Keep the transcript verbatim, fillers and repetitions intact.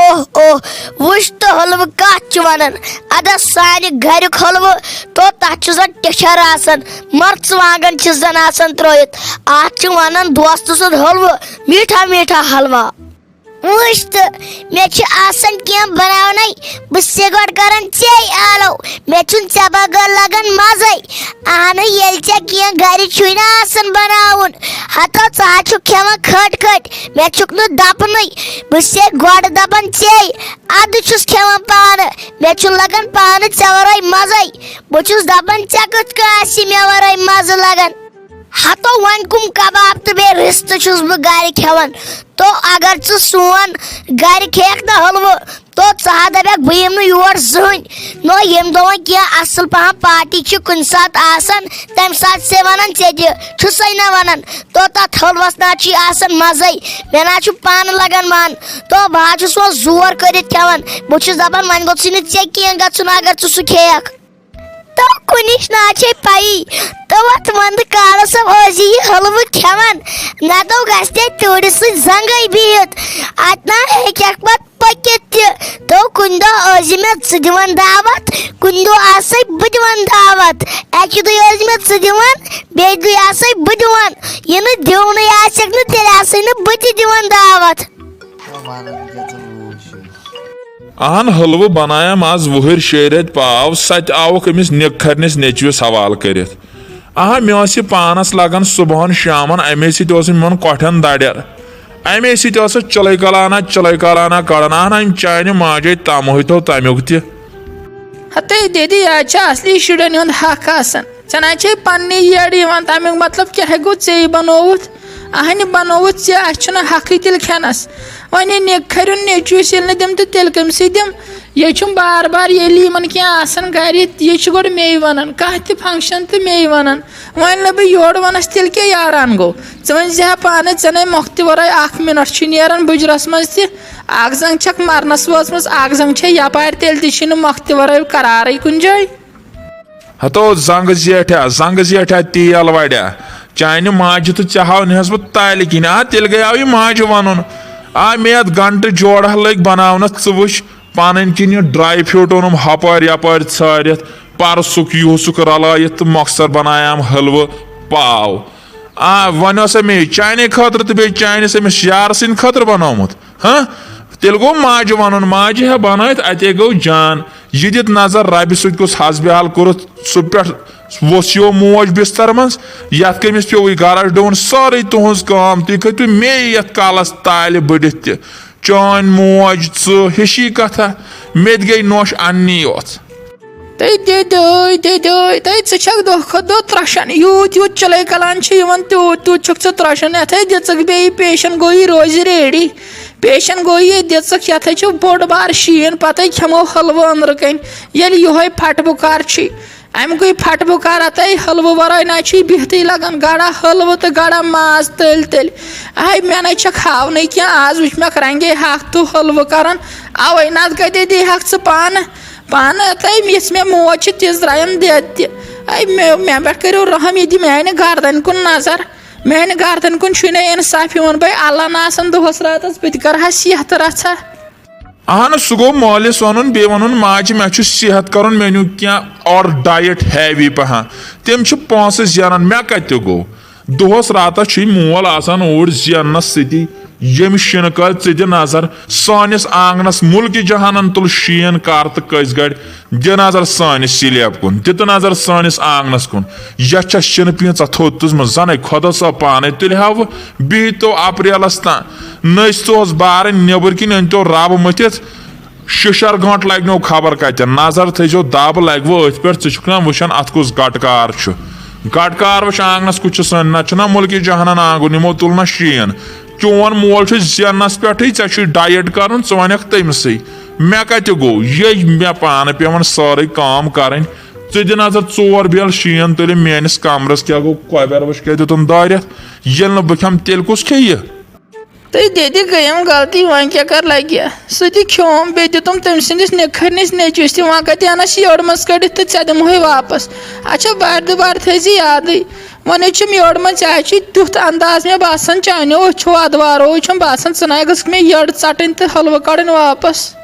اوہ اوہ، وٕچھ تہٕ حلوٕ کتھ چھِ ونان۔ ادا سانہِ گریُک حلوٕ، تو تتھ چھُ زن ٹیچھر آسان، مرژٕوانٛگن چھِ زن آسان ترٲوِتھ۔ اتھ چھِ ونان دوستہٕ سُنٛد حلوٕ، میٖٹھا میٖٹھا حلوا۔ وٕچھ تہٕ، مےٚ چھِ آسان کینٛہہ بناونَے، بہٕ چھسے گۄڈٕ کران ژے آلو۔ مےٚ چھُنہٕ ژےٚ بغٲر لگان مزے۔ اہنہٕ، ییٚلہِ ژےٚ کینٛہہ گرِ چھُے نہٕ آسان بناوُن، ہتو ژٕ حظ چھُکھ کھٮ۪وان کھٔٹۍ کھٔٹۍ، مےٚ چھُکھ نہٕ دپنُے۔ بہٕ چھسے گۄڈٕ دپان ژے، ادٕ چھُس کھٮ۪وان پانہٕ، مےٚ چھُنہٕ لگان پانہٕ ژےٚ ورٲے مزے۔ بہٕ چھُس دپان، ژےٚ کِتھ کٔنۍ آسی مےٚ ورٲے مزٕ لگان؟ ہتو وۄنۍ کُم کباب تہٕ بیٚیہِ رِستہٕ چھُس بہٕ گرِ کھٮ۪وان۔ تو اگر ژٕ سون گرِ کھیٚکھ نہٕ حلوٕ، تو ژٕ ہا دپکھ بہٕ یِمہٕ نہٕ یور زٕہٕنۍ۔ نو، ییٚمہِ دۄہ وۄنۍ کینٛہہ اصل پہم پارٹی چھِ کُنہِ ساتہٕ آسان، تمہِ ساتہٕ چھسے ونان ژےٚ تہِ، چھُسے نہ ونان۔ تو تتھ حلوس نہ چھُے آسان مزے، مےٚ نہ چھُ پانہٕ لگان من۔ تو بہٕ حظ چھُس وۄنۍ زور کٔرِتھ کھٮ۪وان۔ بہٕ چھُس دپان وۄنۍ گوٚژھُے نہٕ ژےٚ کینٛہہ گژھُن اگر ژٕ سُہ کھیٚکھ۔ تو کُنِچ نا چھے پَیی، تو اَتھ وَندٕ کالَس ٲسی یہِ حلوٕ کھٮ۪وان، نَتہٕ گژھِ ہے تۭرِ سۭتۍ زنٛگَے بِہِتھ۔ اَتہِ نا ہیٚکہِ ہا پَتہٕ پٔکِتھ تہِ۔ تو کُنہِ دۄہ ٲسی مےٚ ژٕ دِوان دعوت، کُنہِ دۄہ آسَے بہٕ دِوان دعوت۔ اَکہِ دۄہہِ ٲسۍ مےٚ ژٕ دِوان، بیٚیہِ دۄہہِ آسَے بہٕ دِوان۔ یہِ نہٕ دِونٕے آسٮ۪کھ نہٕ، تیٚلہِ آسَے نہٕ بہٕ تہِ دِوان دعوت۔ اہن حلوٕ بنایم از وُہٕرۍ شیٚیہِ رٮ۪تۍ پاو، سۄ تہِ آوُکھ أمِس نِکہٕ کھرنِس نیٚچوِس حوالہٕ کٔرِتھ۔ اہا، مےٚ ٲس یہِ پانس لگان صبحن شامن، امے سۭتۍ اوسُم یِمن کۄٹھٮ۪ن دڑٮ۪ر۔ امے سۭتۍ ٲسٕس چِلے کلانہ چِلے کلانہ کڑان۔ اہن، أمۍ چانہِ ماجے تمہٕے تھوٚو تمیُک تہِ۔ ہتے دیدی، آز چھِ اصلی شُرٮ۪ن ہُنٛد حق آسان۔ ژےٚ نہ چھے پننی یٔڑ یِوان، تمیُک مطلب کیٛاہ گوٚو ژےٚ یہِ بنووُتھ؟ اہنہِ بنووُتھ ژےٚ، اسہِ چھُنہٕ حقٕے تیٚلہِ کھٮ۪نس۔ وۄنۍ یہِ نِکہٕ کھرِ ہُنٛد نیٚچوِس ییٚلہِ نہٕ دِم تہٕ تیٚلہِ کٔمۍ سٕے دِم؟ یے چھُم بار بار ییٚلہِ یِمن کینٛہہ آسان گرِ، یہِ چھُ گۄڈٕ مے ونان، کانٛہہ تہِ function تہٕ مے ونان۔ وۄنۍ لبہٕ یورٕ ونس تیٚلہِ کیٛاہ یاران گوٚو؟ ژٕ ؤنۍ زِ ہا پانے، ژےٚ نے مۄختہِ ورٲے اکھ منٹ چھُے نیران بُجرس منٛز تہِ۔ اکھ زنگ چھکھ مرنس وٲژمٕژ، اکھ زنگ چھے یپارِ، تیٚلہِ تہِ چھُے نہٕ مۄختہِ ورٲے قرارٕے کُنہِ جایہِ۔ ہتو زنگہٕ زیٹھیا، زنگہٕ زیٹھیا تیل وڑیا، چانہِ ماجہِ تہٕ ژےٚ ہاو نہس بہٕ تالہِ کِنۍ۔ آ، تیٚلہِ گٔیاو یہِ ماجہِ ونُن۔ آ، مےٚ یتھ گنٹہٕ جوڑہ لٔگۍ بناونس، ژٕ وٕچھ پنٕنۍ کِنۍ یہِ dry fruit اوٚنُم ہپٲرۍ یپٲرۍ ژھٲرِتھ، پرسُک یُہُسُک رلٲیِتھ تہٕ مۄخصر بنایام حلوٕ پاو۔ آ، وۄنۍ اوس مےٚ یہِ چانے خٲطرٕ تہٕ بیٚیہِ چانِس أمِس یارٕ سٕنٛدِ خٲطرٕ بنومُت۔ ہاں، تیٚلہِ گوٚو ماجہِ ونُن، ماجہِ ہے بنٲیِتھ اتے گوٚو جان۔ یہِ دِتھ نظر ربہِ سۭتۍ کُس حسبِ حال کوٚرُتھ، سُہ پٮ۪ٹھ ووٚژھ یو موج بستر منٛز، یتھ کٔمِس پیوٚوُے گرس ڈوُن سٲرٕے تُہنٛز کٲم، تُہۍ کھٔتِو مے یتھ کالس تالہِ بٔڑِتھ تہِ۔ چٲنۍ موج ژٕ ہِشی کتھا، مےٚ تہِ گٔے نوش اننی یوت۔ تٔے دے دٲے دے دٲے تٔے ژٕ چھکھ دۄہ کھۄتہٕ دۄہ ترٛشان، یوٗت یوٗت چِلَے کلان چھِ یِوان تیوٗت تیوٗت چھُکھ ژٕ ترٛشان۔ یتھے دِژٕکھ بیٚیہِ پیشن گویی روزِ ریڈی، پیشن گویی دِژٕکھ، یتھے چھُ بوٚڑ بار شیٖن، پتے کھٮ۪مو حلوٕ أنٛدرٕ کنۍ ییٚلہِ یِہوے پھٹہٕ بُکار چھُے۔ امہِ گوٚو پھٹہٕ بُکار اتے حلوٕ ورٲے نہ چھُے بِہتھٕے لگان، گڑا حلوٕ تہٕ گڑا ماز تٔلۍ تٔلۍ۔ آے مےٚ نَے چھکھ ہاونٕے کینٛہہ، آز وٕچھ مےٚ رنگے ہاکھ تہٕ حلوٕ کران، اوے نتہٕ کتے دی ہکھ ژٕ پانہٕ۔ پانہٕ تہٕ یِژھ مےٚ موج چھِ تِژھ درٛایم دٮ۪د تہِ۔ اے مےٚ مےٚ پٮ۪ٹھ کٔرِو رحم، یہِ دِ میانہِ گردنہِ کُن نظر۔ میانہِ گردنہِ کُن چھُے نہٕ انصاف یِوان۔ بے اللہ نہ آسن دۄہس راتس بہٕ تہِ کرٕ ہا صحت رژھا۔ اہن، سُہ گوٚو مٲلِس ونُن، بیٚیہِ ونُن ماجہِ، مےٚ چھُ صحت کرُن، مےٚ نیوٗ کینٛہہ اور diet heavy پہن۔ تِم چھِ پونٛسہٕ زینان، مےٚ کتہِ تہِ گوٚو؟ دۄہس راتس چھُے مول آسان اوٗرۍ زیننس سۭتی۔ ییٚمہِ شِنہٕ کالہِ ژٕ دِ نظر، سٲنِس آنگنس مُلکہِ جہانن تُل شیٖن کر تہٕ کٔژۍ گڑِ۔ دِ نظر سٲنِس سِلیب کُن، دِ تہٕ نظر سٲنِس آنگنس کُن۔ یتھ چھےٚ شِنہٕ پیٖنژہ تھوٚد تُجمٕژ، زنے خۄدا صٲب پانے تُلہِ ہا وٕ۔ بِہتو اپریلس تام۔ نٔسۍ ژوس بارٕنۍ نیبر کِنۍ، أنۍ تو رب مٔتھِتھ۔ شِشر گٲنٛٹہٕ لگہِ نو خبر کتٮ۪ن۔ نظر تھٲیزیو دب لگہِ وٕ أتھۍ پٮ۪ٹھ، ژٕ چھُکھ نا وٕچھان اتھ کُس گٹہٕ کار چھُ؟ گٹہٕ کار وٕچھ آنگنس کُس چھُ سٲنۍ، نتہٕ چھُنہ مُلکہِ جہانن آنگُن، یِمو تُل نہ شیٖن۔ چون مول چھُ زیننس پٮ۪ٹھٕے، ژےٚ چھُے diet کرُن، ژٕ ونکھ تٔمۍ سٕے۔ مےٚ کتہِ گوٚو؟ یے مےٚ پانہٕ پٮ۪وان سٲرٕے کٲم کرٕنۍ۔ ژٕ دِ نظر ژور بیل شیٖن تُلہِ میٲنِس کمرس کیٛاہ گوٚو، کۄبٮ۪ر وٕچھ کیٛاہ دیُتُن دٲرِتھ۔ ییٚلہِ نہٕ بہٕ کھٮ۪مہٕ تیٚلہِ کُس کھیٚیہِ؟ تہٕ دِدِ گٔیم غلطی، وۄنۍ کیٛاہ کَرٕ لَگہِ؟ سُہ تہِ کھیوم، بیٚیہِ دیُتُم تٔمۍ سٕنٛدِس نِکھٕرنِس نیٚچوِس تہِ۔ وۄنۍ کَتہِ اَنَس یٔڑ منٛز کٔڑِتھ تہٕ ژےٚ دِمہوے واپَس؟ اچھا، بارِ دُبارٕ تھٲیزِ یادٕے۔ وۄنۍ حظ چھِم یٔڑ منٛز، ژےٚ حظ چھُے تیُتھ انداز مےٚ باسان، چانیو أچھو ادوارو چھُم باسان، ژٕ نہ گٔژھکھ مےٚ یٔڑ ژٹٕنۍ تہٕ حلوٕ کڑٕنۍ واپس۔